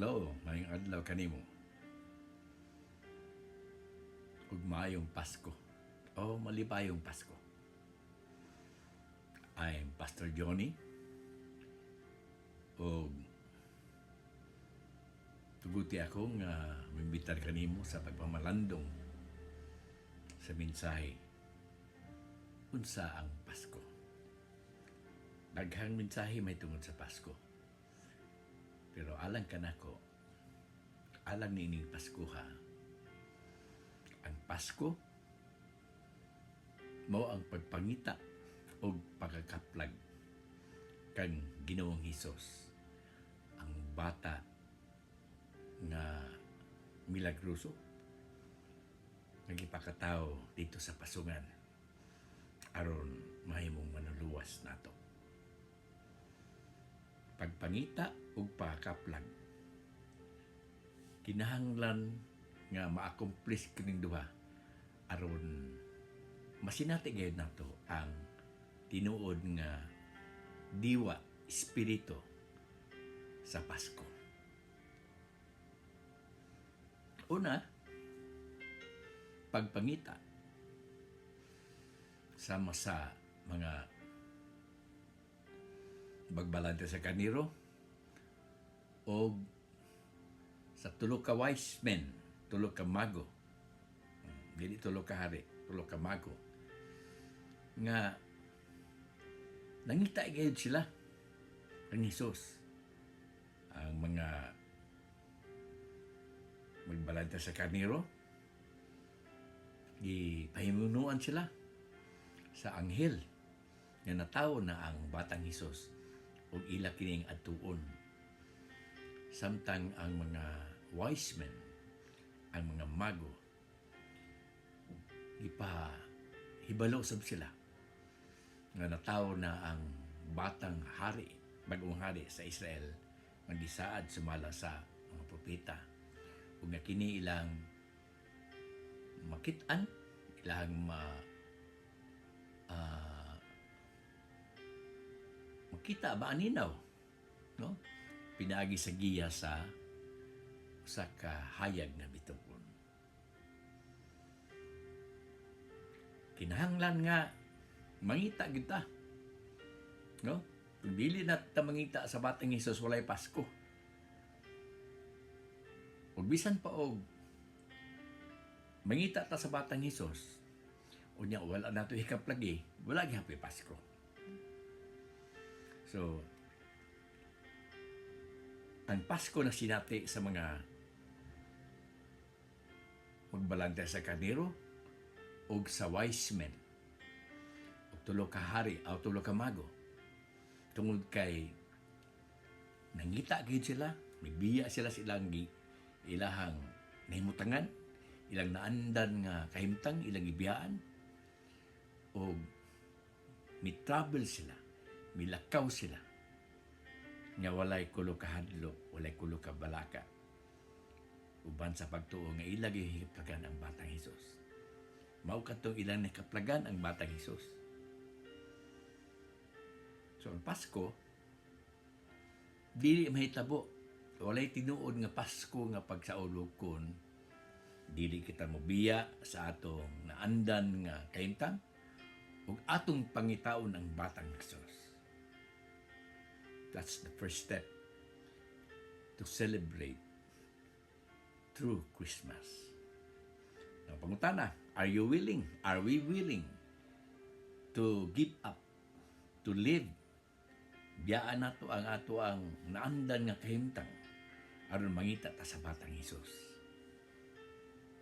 Hello, maayong adlaw kanimo. Ug maayong Pasko. O malipayong Pasko. I'm Pastor Johnny. Ug tuguti ako nga mimbitar kanimo sa pagpamalandong sa mensahe "Unsa ang Pasko?" Daghang mensahe may tungod sa Pasko. Pero alang kanako, alang niining Paskuha, ang Pasko mao ang pagpangita og pagkakaplag kang Ginoong Hesus, ang bata nga milagroso nga gipakatawo didto sa pasungan aron mahimong manuluwas nato. Pagpangita ug pagkaplag, kinahanglan nga ma-accomplish kining duha aron masinati gayud nato ang tinuod nga diwa, espiritu sa Pasko. Una, pagpangita. Sama sa mga magbalante sa karnero o sa tulo ka wise men, tulo ka mago. Dili tulo ka hari, tulo ka mago. Nga nangita gayud sila ang Hesus. Ang mga magbalante sa karnero, gipahimunuan sila sa anghel nga natawo na ang batang Hesus ug ila kining adtuon. Samtang ang mga wise men, ang mga mago, gipahibalo sab sila nga natawo na ang batang hari, bagong hari sa Israel, nga gisaad sumala sa mga propeta. Ug nga kini ilang makit-an, ilang makita ba aninaw, no? Pinaagi sa giya sa usa ka hayag nga bituon. Kinahanglan nga mangita gyud ta. No? Kung dili na ta mangita sa batang Hesus, walay Pasko. Ug bisan pa og mangita ta sa batang Hesus, unya wala nato hikap lagi, wala gihapoy Pasko. So, ang Pasko na sinati sa mga magbalante sa karnero og sa wise men og tulo ka hari o tulo ka mago, tungod kay nangita gyud sila, mibiya sila silang ilahang nahimutangan, ilang naandan nga kahimtang, ilang gibiyaan og mi-travel sila, milakaw sila nga walay kulo ka hadlok, walay kulo ka balaka, uban sa pagtuo nga ila gihiplagan ang batang Hesus. Mao kadtong ilang nakaplagan ang batang Hesus. So ang Pasko dili mahitabo, walay tinuod nga Pasko nga pagsaulog kon dili kita mobiya sa atong naandan nga kahimtang ug atong pangitaon ang batang Hesus. That's the first step to celebrate true Christmas. Now, pangutana, are you willing? Are we willing to give up, to live? Biyaan nato ang ato ang naandan nga kahimtang aron mangita ta sa batang Hesus.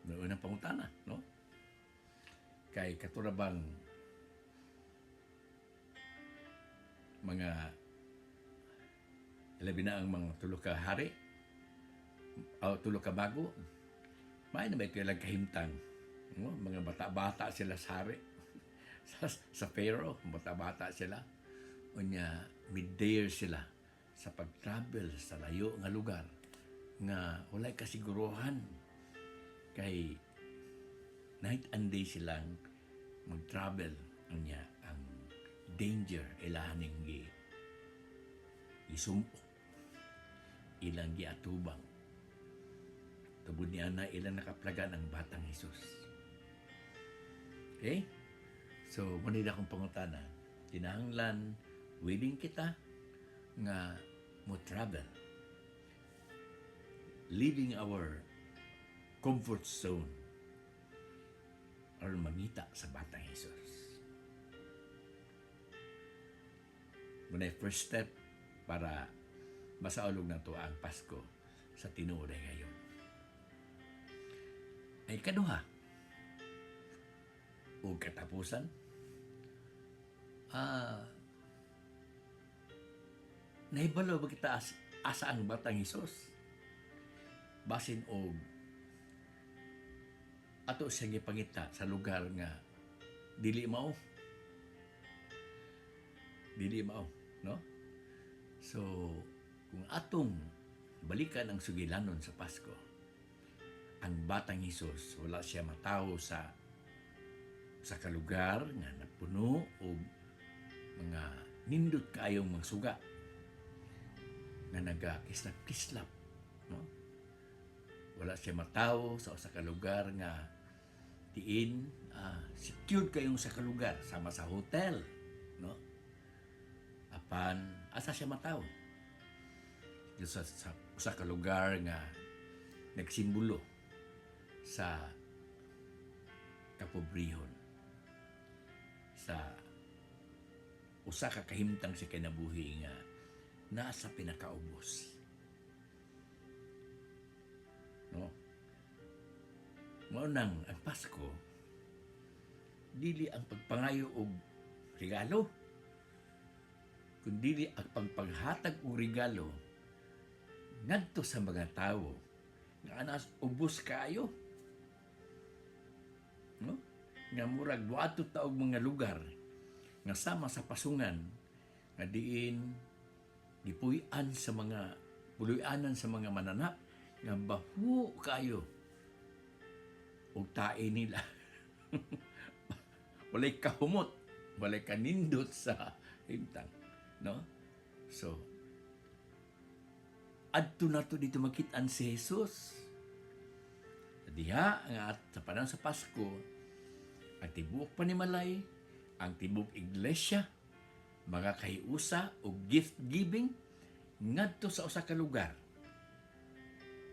Noon ang pangutana, no? Kay katura bang mga labi na ang mga tulo ka hari o tulo ka bago, may na ba ito ilang kahimtang, no? Mga bata-bata sila sa hari, sa Pharaoh, bata-bata sila. Unya mid-dare sila sa pag-travel sa layo nga lugar nga walay kasiguruhan kay night and day silang mag-travel. Unya ang danger ilahaning gi isumok, ilang giatubang. Tungod niya na ilang nakaplagan ang batang Jesus. Okay? So, mao ni akong pangutana. Kinahanglan, willing kita nga mo travel. Leaving our comfort zone aron mangita sa batang Jesus. Mao na first step para masaulog nato ang Pasko sa tinuod ngayon. Ay kaduha o katapusan, nahibalo ba kita asa ang batang Hesus? Basin og ato siyang gipangita sa lugar nga dili mao. Dili mao, no? So, kung atong balikan ang sugilanon sa Pasko, ang batang Hesus wala siya matawo sa kalugar nga napuno og mga nindot kaayong mga suga nga nagakislap-kislap, no? Wala siya matawo sa usa ka lugar nga diin secured kayong sa kalugar sama sa hotel, no? Apan asa siya matawo? Dito sa usa ka lugar nga nagsimbolo sa kapobrehon, sa usa ka kahimtang sa kinabuhi nga nasa pinakaubos, no? Mao nang ang Pasko dili ang pagpangayo og regalo, kundi ang pagpaghatag og regalo ngadto sa mga tawo nga anas ubos kaayo, no? Nga murag moadto ta og mga lugar nga sama sa pasungan nga diin gipuy-an sa mga puloy-anan sa mga mananap nga baho kayo og tae nila, walay kahumot, walay kanindot sa himtang, no? So adto nato dito makit-an si Jesus diha nga at sa panahon sa Pasko, ang tibuok panimalay, ang tibuok iglesia mga kahiusa o gift giving ngadto sa usa ka lugar,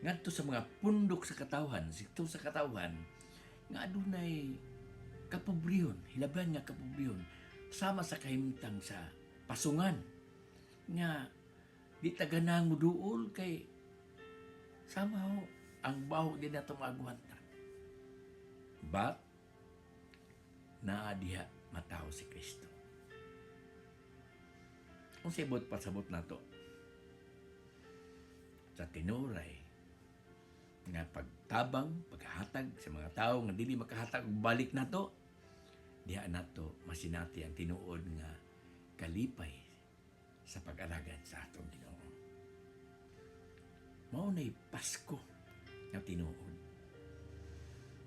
ngadto sa mga pundok sa katawhan, sektor sa katawhan nga adunay kapobrehon, hilaban nga kapobrehon, sama sa kahimtang sa pasungan nga di ta ganahang muduol kay sama ho ang baho, di nato maagwanta. But naa diha matawo si Kristo. Kung buot pasabot nato sa tinuray nga pagtabang, paghatag sa mga tao nga dili makahatag og balik nato, diha nato masinati ang tinuod nga kalipay sa pag-alagad sa atong Ginoo. Mao na'y Pasko nga tinuod.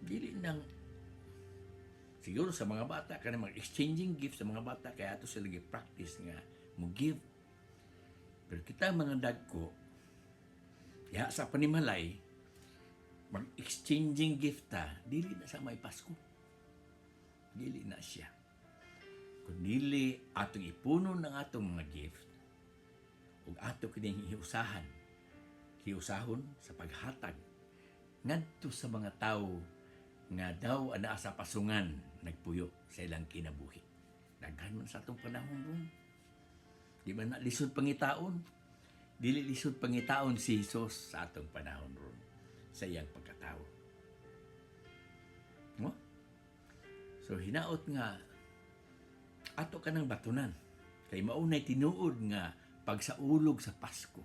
Dili nang siguro sa mga bata kanang mga exchanging gifts sa mga bata kaya ato sila gi-practice nga mo give. Pero kita mga dagko ya sa panimalay, mag-exchanging gift ta, dili na sa may Pasko. Dili na siya. Kung dili atong ipuno ng atong mga gift ug ato kining hiusahan, hiusahon sa paghatag ngadto sa mga tawo nga daw anaa sa pasungan nagpuyo sa ilang kinabuhi. Daghan man sa atong panahon ron. Di ba na lisod pangitaon? Dili lisod pangitaon si Jesus sa atong panahon ron sa iyang pagkatao. No? So hinaot nga ato ka ng batunan kay maunay tinuod nga pagsaulog sa Pasko,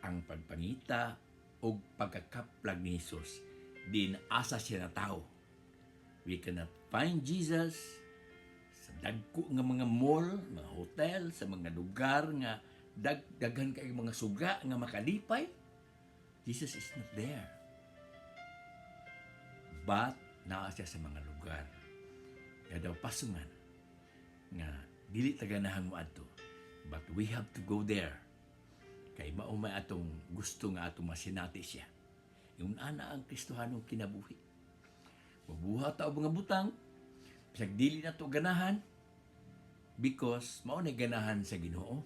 ang pagpangita og pagkakaplag ni Jesus din asa siya na tao. We cannot find Jesus sa dagko nga mga mall, mga hotel, sa mga lugar nga daghan kay mga suga nga makalipay. Jesus is not there. But naa siya sa mga lugar nga daw pasungan nga dili ta ganahan moadto. But we have to go there. Kay mao may atong gusto nga atong masinati siya. Ingon ana ang Kristohanong kinabuhi. Mabuhat ta og mga butang, bisag dili nato ganahan, because mao na ganahan sa Ginoo.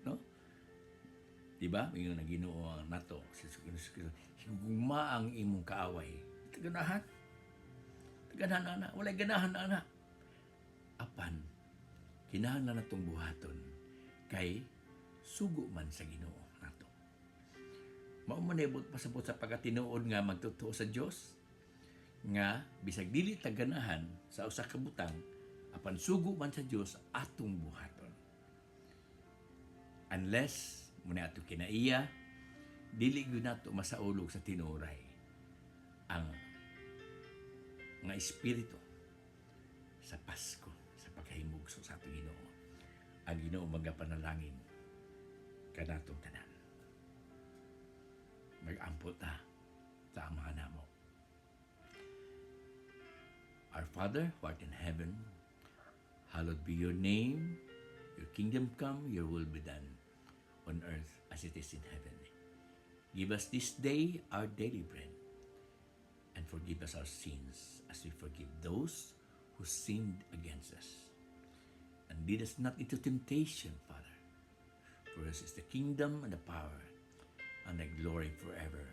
No? Di ba? Ingon ang Ginoo ang nato. Si Kristo, higugma ang imong kaaway. Ganahan. Ganahan ana. Walay ganahan ana. Apan, kinahanglan natong buhaton kay sugo man sa Ginoo nato. Mao man ibot pasabot sa pagkatinuod nga magtotoo sa Dios nga bisag dili ta ganahan sa usa ka butang, apan sugo man sa Dios, atong buhaton. Unless mao na ato kinaiya, dili gyud nato masaulog sa tinuray ang nga espiritu sa Pasko, sa pagkahimugso sa atong Ginoo. Ang Ginoo magapanalangin kanatong tanan. Mag-ampo ta sa Amahan namo. Our Father, who art in heaven, hallowed be your name. Your kingdom come, your will be done on earth as it is in heaven. Give us this day our daily bread, and forgive us our sins as we forgive those who sinned against us. And lead us not into temptation, Father. For yours is the kingdom and the power and the glory forever.